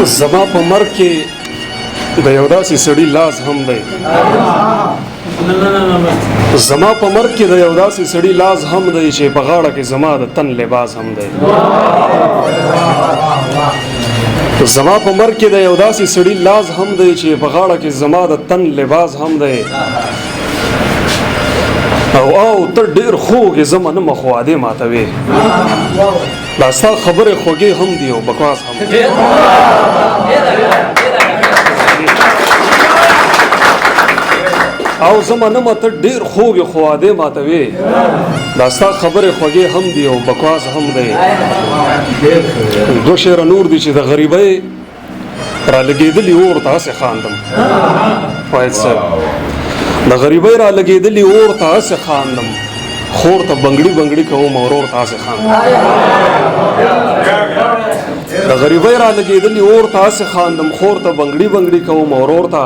زما په مرګ کې د یو داسې سړي لاس هم دی. زما په مرګ کې د یو داسې سړي لاس هم دی چې په غاړه کې زما د تن لباس هم دی. زما په مرګ کې د یو داسې سړي لاس هم دی چې په غاړه کې زما د تن لباس هم دی. او او ته ډېر خوږ یې، زه منم خو وعدې ماتوې. دا ستا خبرې خوږې هم دي او بکواس هم دی. او زه منم ته ډېر خوږ یې خو وعدې ماتوې. دا ستا خبرې خوږې هم دي او بکواس هم دی. دوه شعره نور دي چې د غریبۍ را لګېدلي اور ته هسې خاندم. فایز صاحب، د غریبۍ را لګېدلي اور ته هسې خاندم، خور ته بنګړي بنګړي کوم او ورور ته هسې خاندم. د غریبۍ را لګېدلي اور ته هسې خاندم، خور ته بنګړي بنګړي کوم او ورور ته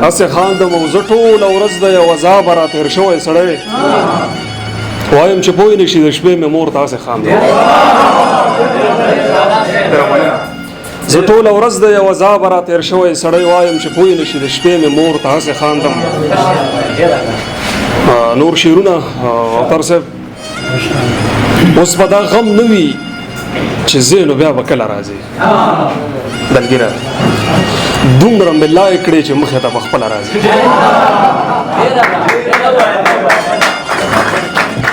هسې خاندم. او زه ټوله ورځ د یو عذابه را تېر شوی سړی وایم چې پوه نه شي د شپې مې مور ته هسې خاندم. زه ټوله ورځ د یو عذابه را تېر شوی سړی وایم چې پوه نه شي د شپې مې مور ته هسې خاندم. نور شعرونه اوتر صاحب، اوس به دا غم نه وي چې زه نو بیا به کله راځې. دلګیره دومره مې لایې کړې چې مخې ته به خپله راځي.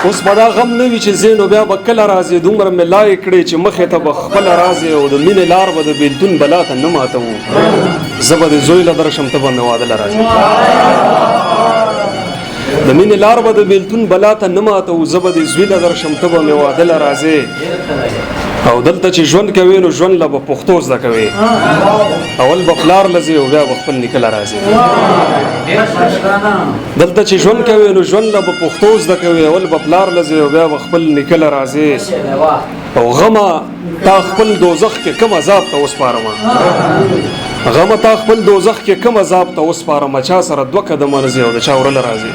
اوس به دا غم نه وي چې زه نو بیا به کله راځې، دومره مې لایې کړې چې مخې ته به خپله راځې. او د مینې لار به د بېلتون بلا ته نه ماتوو، زه به د زوی له درشم ته به مې واده له راځې. د مینې لار به د بېلتون بلا ته نه ماتوو، زه به د زوی له درشم ته به مې واده له راځې. او دلته چې ژوند کوې نو ژوند له به پښتو زده کوې، اول به پلار له ځې او بیا به خپل نیکه له راځې. دلته چې ژوند کوې نو ژوند له به پښتو زده کوې، اول به پلار له ځې او بیا به خپل نیکه له راځې. او غمه تا خپل دوزخ کې کوم عذاب ته وسپارم، غمه تا خپل دوزخ کې کوم عذاب ته وسپارم، چا سره دوه قدمه نه ځې او د چا وره راځې.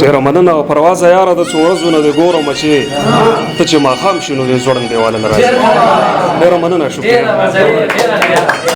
ډېره مننه. او پروازه یاره د څو ورځو نه دې ګورم چې ته چې ماښام شي نو دې ځوړند دیواله نه راځې. ډېره مننه، شکریه.